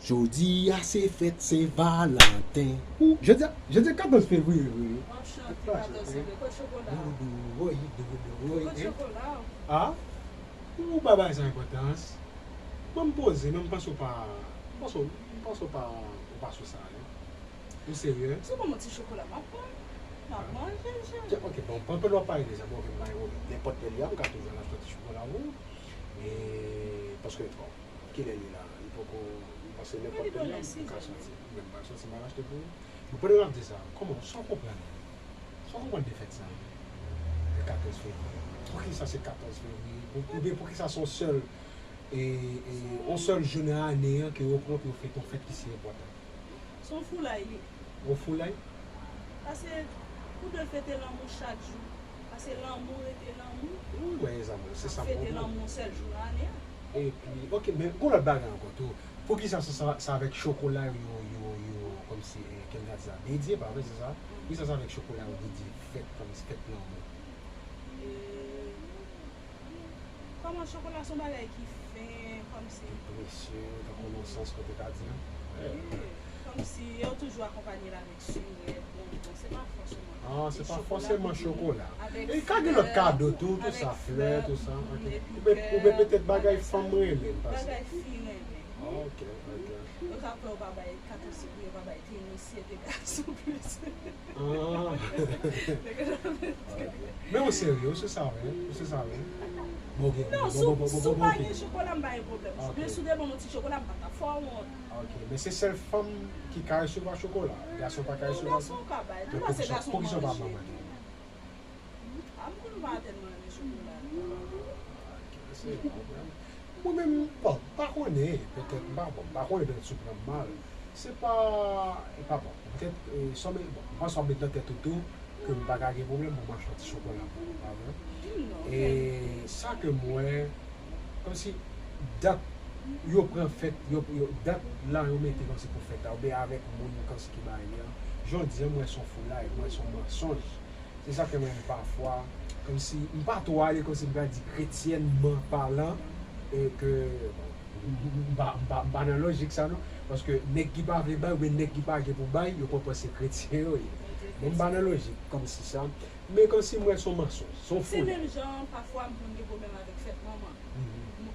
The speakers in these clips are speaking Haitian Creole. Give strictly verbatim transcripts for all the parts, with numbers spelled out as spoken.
Jodi a se fèt Sen Valanten. Ou, jodi a, jodi a katòz fevriye, wi. M ap chante katòz fevriye. Kot chokola? Doudou, woy, doudou, woy, kote chokola? A? Ou pa bay sa enpòtans. Mwen m poze, men m panse w pa, m panse w, m panse w pa, ou pa sou sa, wi. Ou serye? Si w ban m yon ti chokola, m ap pran. M ap manje, cheri. Ok, bon, pandan w ap pale de sa, bon, ok, m pa gen pwoblèm. Nenpòt lè li a, m ka toujou al achte yon ti chokola pou ou. E, paske, bon, kilè li la? Li poko, m panse nenpòt lè li a, m ka soti. Mwen m pral soti, m al achte pou ou. Bon, pandan n ap di sa, kòman, sa w konprann? Sa w konprann de fèt sa? De katòz fevriye. Poukisa se katòz fevriye? Pou, oubyen poukisa se yon sèl, e, e, yon sèl jou nan ane an ke yo pran pou yo fete yon fèt ki si enpòtan? Se yon foulay li. Yon foulay? Pase, ou dwe fete lanmou chak jou. Pase lanmou rete lanmou. Wi, wi, zanmi, se sa m konprann. Fete lanmou yon sèl jou nan ane an. Epi, ok, men gon lòt bagay ankò tou. Poukisa se sa, se avèk chokola yo, yo, yo, kòmsi, eh, Kendra di sa, dedye, pa vre, se sa? Poukisa se avèk chokola yo dedye fèt, kòmsi fèt lanmou? E, kòman chokola se yon bagay ki fen, kòmsi. Ki presye, tankou nan sans kote ta di an. Wi, kòmsi yo toujou akonpanye l avèk sirèt, bonbon, se pa fòseman. Ah, se pa fòseman chokola. E ka gen lòt kado tou, tout sa, flè, tout sa. Ok. Ou pe, ou pe petèt bagay fanm renmen, m panse. Bagay fi renmen. Ok, ok. Yo ka fè yo pa bay katòz fevriye, yo pa bay tenis, se te gason plis. Ah. Men ou serye, ou se sa, wi, ou se sa, wi. Bon, ok, non, bon, si, bon, bon, si w pa gen chokola, m pa gen pwoblèm. Ok. Men si w te ban m yon ti chokola, m pa t ap fè w wont. Ok, men se sèl fanm ki ka resevwa chokola. Gason pa ka resevwa sa? Non, gason ka bay. Tou pase gason manje. Poukisa w pa ban m? A, m konn pa tèlman renmen chokola. Ah, ok, se yon pwoblèm. Mwen menm, bon, m pa konnen, petèt, m pa, bon, m pa konnen, petèt si w pran m mal. Se pa, e pa bon. Petèt, e, sa w met, bon, m panse w ap met nan tèt ou tou ke m pa ka gen pwoblèm pou m achte yon ti chokola pou ou, pa vre? E sa ke m wè, kòmsi dat yo pran fèt, yo, yo, dat la yo mete kòmsi pou fèt la, oubyen avèk moun kòmsi ki marye an. Jodi an, m wè se yon foulay, m wè se yon mansonj. Se sa k fè mwen menm pafwa, kòmsi, m pa twò ale, kòmsi m pral di kretyènman palan, e ke, bon, m, m, m pa, m pa, m pa nan lojik sa non, paske nèg ki pa vle bay oubyen nèg ki pa gen pou bay, yo konn panse kretyen yo ye. Bon, m pa nan lojik kòmsi sa, men kòmsi m wè se yon mansonj, se yon foulay. Se menm jan, pafwa, m konn gen pwoblèm avèk fèt manman.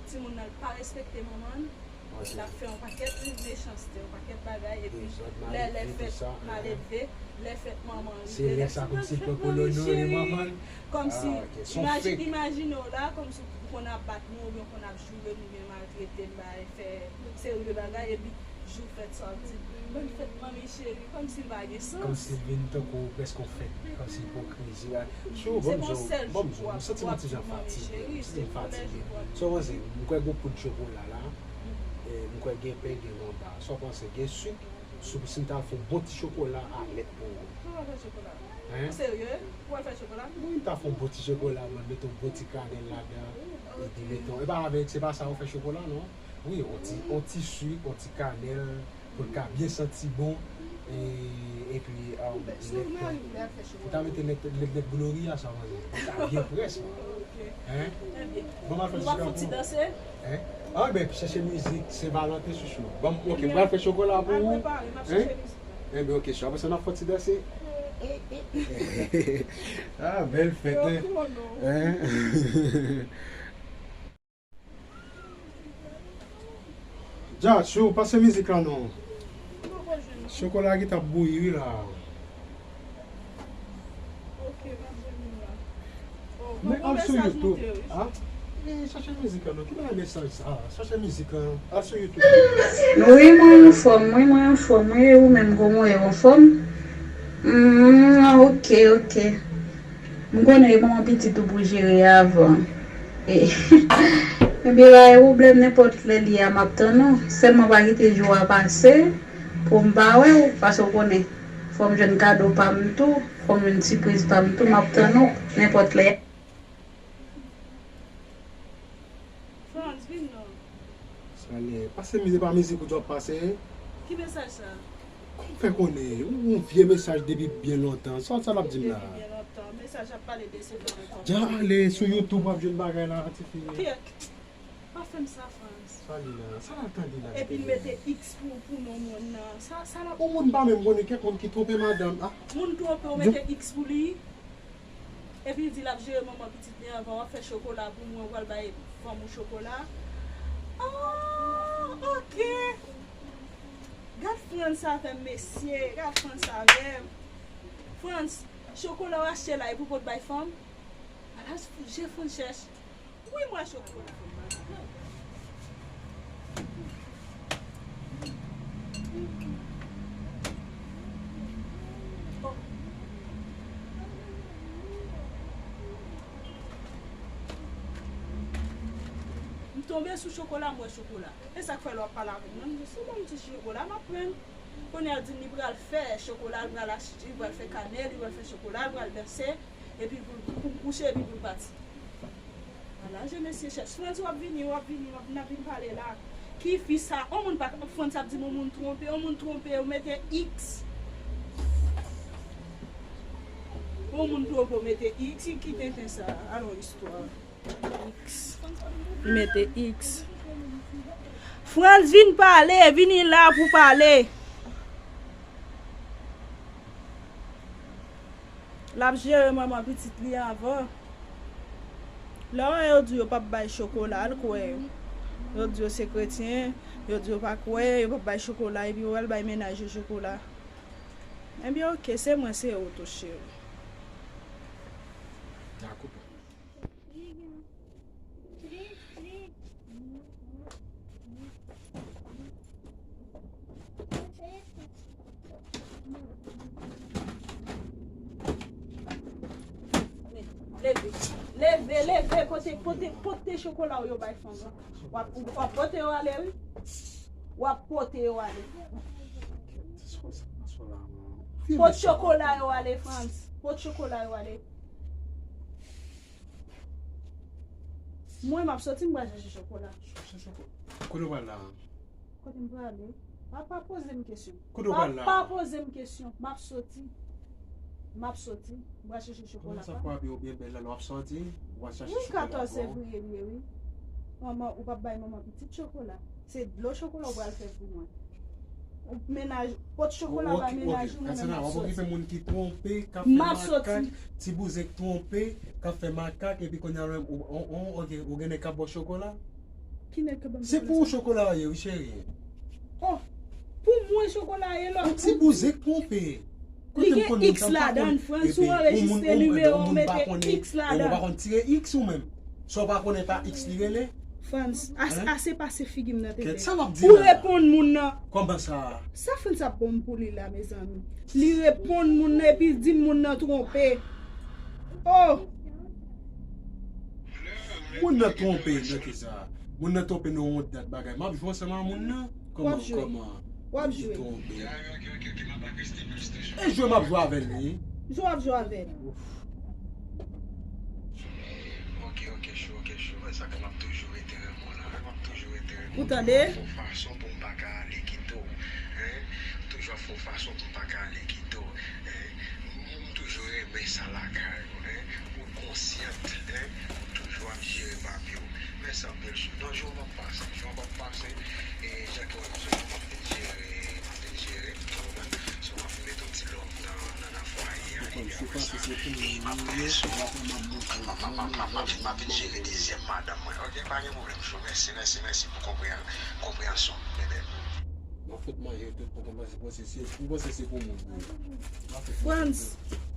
Timoun nan, l pa respekte manman l, l ap fè yon pakèt mechanste, yon pakèt bagay, epi lè, lè fèt maledve, lè fèt manman rive, lè sa kòmsi l pran kolonore manman l. Kòmsi, imajine w la, kòmsi ou konn ap bat mwen, oubyen ou konn ap joure m, oubyen maltrete m, bay, fè seri de bagay, epi jou fèt sa w ap di, bòn fèt manmi cheri, kòmsi l pa gen sans. Kòmsi l vin tankou prèske yon fèt, kòmsi ipokrizi la. Chou, ban m di w, ban m di w, m santi m yon ti jan fatige, m santi m fatige. Sa w panse? M kwè gon poud chokola la, e, m kwè gen pen, gen manba. Sa w panse? Gen sik? Si, si m ta fè yon bon ti chokola a lèt pou ou. Ou pa fè chokola? Hein? Ou serye? Ou pa fè chokola? Wi, m ta fè yon bon ti chokola, mwen, mete yon bon ti kanèl ladan, epi mete yon, e pa avèk, se pa sa yo fè chokola, non? Wi, yon ti, yon ti sik, yon ti kanèl, pou l ka byen santi bon, e, epi, um, lèt, ou ta mete lèt, lèt, lèt Gloria sa, manzè. Li ka byen près, man. Hein? Bon, m al fè ti kanpo. Hein? Ah, ben, chèche mizik Sen Valanten, chouchou. Bon, ok, m pral fè chokola pou ou. Hein? Enben, ok, chou. Apre sa, n ap fè ti danse. Ah, bèl fèt, hein? Hein? Dja, chou, pase mizik la non. Chokola ki t ap bouyi wi la. Men al sou YouTube. Ah? E chache mizik la non. Ki bagay mesaj sa? Chache mizik la. Al sou YouTube. Wi, mwen anfòm, wi, mwen anfòm, wi, e ou menm, kòman w ye, w anfòm? Mm, ok, ok. M konnen e manman pitit ou pou jere avan. E, ebyen, pa gen pwoblèm, nenpòt lè li a, m ap tann ou. Sèlman pa kite jou a pase pou m pa wè w, paske w konnen, fò m jwenn kado pa m tou, fò m jwenn sipriz pa m tou, m ap tann ou nenpòt lè. Frantz, vin non. Sa li ye? Pase mizik, pa mizik ou t ap pase. Ki mesaj sa? Kòman w fè konnen? Yon, yon vye mesaj depi byen lontan. Sa, sa l ap di m la? Depi byen lontan. Mesaj ap pale de se nan renkò. Dja ale sou YouTube, w ap jwenn bagay la, tifi. Kiyès? Pa fè m sa, Frantz. Pale la, sa l ap tande la? Epi l mete X pou, pou non moun nan. Sa, sa l ap... Yon moun pa menm konnen kèk moun ki twonpe madanm. Ah. Moun twonpe w, mete X pou li. Epi l di l ap jere manman pitit li anvan, w ap fè chokola pou mwen, w pral bay fanm ou chokola. Oh, ok. Gad Frantz avè m, mesye. Gad Frantz avè m. Frantz, chokola w achte la, epi w pot bay fanm? Ala je Frantz chèch. Wi, mwen chokola. M tonbe sou chokola, m wè chokola. E sa k fè lè w ap pale avè m nan, m di, si w ban m ti chokola, m ap pran. Kounye a l di m li pral fè chokola, li pral achte, li pral fè kanèl, li pral fè chokola, li pral danse, epi pou, pou l kouche, epi pou l pati. Ala je mesye chèch. Frantz, w ap vini, w ap vini, w ap, n ap vin pale la. Ki fi sa? On moun pa, Frantz ap di m on moun twonpe, on moun twonpe, ou mete X. On moun twonpe, ou mete X, ki tenten sa? Alon istwa. X. Li mete X. Frantz, vin pale, vini la pou pale. L ap jere manman pitit li anvan. Lè w wè yo di yo p ap bay chokola, al kwè yo. Yo di yo se kretyen, yo di yo pa kwè, yo p ap bay chokola, epi yo al bay mennaj yo chokola. Ebyen, ok, se mwen, se ou tou, cheri. Dakò. Leve, leve, leve, pote, pote, pote chokola w yo bay fanm nan. W ap, w ap pote yo ale, wi. W ap pote yo ale. Pot chokola yo ale, Frantz. Pot chokola yo ale. Mwen, m ap soti, m pral chache chokola. Kote w pral la? Kote m prale? Pa, pa poze m kesyon. Kote w pral la? Pa, pa poze m kesyon. M ap soti. M ap soti. M pral chache chokola. Kòman sa pa pou abye w byen bèl la, lè w ap soti, w pral chache chokola pou w? Wi, katòz fevriye li ye, wi. Manman, ou p ap bay manman pitit chokola. Se dlo chokola ou pral fè pou mwen. Ou mennaj, pot chokola bay mennaj ou, mwen menm m ap soti. Katsana, w ap okipe moun ki twonpe, k ap fè makak, ti bouzèk twonpe, k ap fè makak, epi kounye a, ou, ou, ou, ou gen, ou gen nèg k ap ba w chokola? Ki nèg k ap ban m chokola sa? Se pou ou chokola a ye, wi, cheri. Oh, pou mwen chokola a ye, lòt. Yon ti bouzèk twonpe. Li gen X ladan, Frantz, ou anrejistre nimewo, ou mete X ladan. Ou pa konn tire X ou menm. Sa w pa konnen pa X li rele? Frantz, ase, ase pase figi m nan tete. Kèt, sa w ap di la? Ou reponn moun nan. Kòman sa? Sa Frantz ap bon pou li la, mezanmi? Li reponn moun nan epi l di moun nan twonpe. Oh! Moun nan twonpe nan ki sa? Moun nan twonpe nan yon dat bagay. M ap jwe ansanm ak moun nan. Kòman, kòman? W ap jwe. E jwe m ap jwe avè l, wi. Jwe w ap jwe avè l. Ouf. Ok, ok, chou, ok, chou. E sa ke m ap toujou rete renmen w la. M ap toujou rete renmen w. Ou tande? Toujou ap fè yon fason pou m pa ka ale kite w. Hein? Toujou ap fè yon fason pou m pa ka ale kite w. Hein? M, m toujou renmen sa lakay ou. Hein? Ou konsyant, hein? Ou toujou ap jere papye w. Mèsi anpil, chou. Non, jou w ap pase, jou w ap pase. E jan ke w wè m sou la, m ap vin jere, m ap vin jere. Ou konprann? So, m ap vin mete yon ti lòv nan, nan, nan fwaye a. Epi apre sa, e m ap vin, m ap, m ap, m ap, m ap, m ap vin, m ap vin jere dezyèm madanm mwen. Ok, pa gen pwoblèm, chou. Mèsi, mèsi, mèsi pou konpreyan-, konpreyansyon w, bebe. M ap fout manje tout pou konprann se pwosesi. M panse se pou moun yo. M ap fout manje tout. Frantz,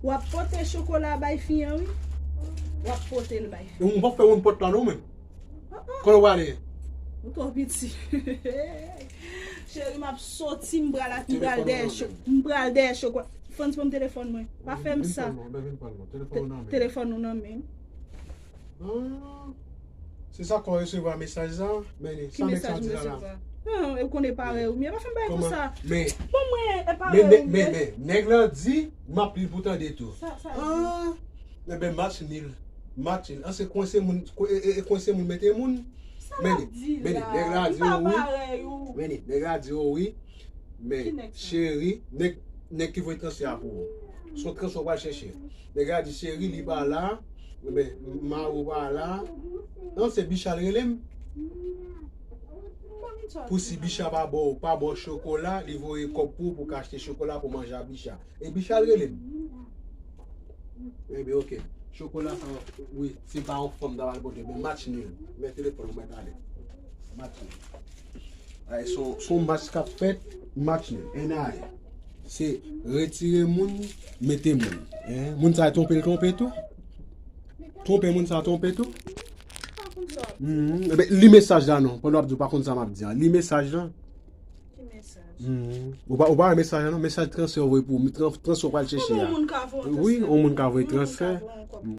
w ap pote chokola bay fi an, wi. W ap pote l bay fi an. Ou p ap fè moun pot la non menm. Kote w prale? Ou twò piti. Cheri, m ap soti, m pral, m pral dèyè cho-, m pral dèyè chokola. Frantz, ban m telefòn mwen. Pa fè m sa. Telefòn ou nan men. Ah, se sa k resevwa mesaj sa? Men li, sa nèg sa di la la? Ah, e w konnen parèy ou m ye. Pa fè m bagay konsa. Bon, mwen, e parèy ou m ye. Men, men, men, nèg la di, m ap li pou tande tou. Sa, sa di. Ah, enben, match nil. Match nil. An se kwense moun, e, e, e kwense moun mete moun. Men li, men li, nèg la di w wi. Men li, nèg la di w wi. Men, cheri, nèg, nèg ki voye transfè a pou ou. Se yon transfè w pral chèche. Nèg la di, cheri, li pa la. Men, mari w pa la. Non, se Bicha l rele m. Pou si Bicha pa ba w, pa ba w chokola, li voye kòb pou ou pou ka achte chokola pou manje a Bicha. E Bicha l rele m. Ebyen, oke. Chokola sa, wi, se pa yon fanm ta pral pote, men match nul. Men telefòn ou mèt ale. Match nul. Ay, son, son match k ap fèt, match nul. N A. Se retire moun, mete moun. Hein? Moun sa twonpe l twonpe tou? Twonpe moun sa twonpe tou? Mhm. Ebyen, li mesaj la non. Pandan w ap di w pa konn sa m ap di an. Li mesaj la. Ki mesaj? Mhm. Ou pa, ou pa wè mesaj la non? Mesaj transfè w voye pou ou. Tran-, transfè w pral chèche a. Kòman yon moun ka voye yon transfè? Wi, yon moun ka voye transfè. Yon moun ka voye yon kòb.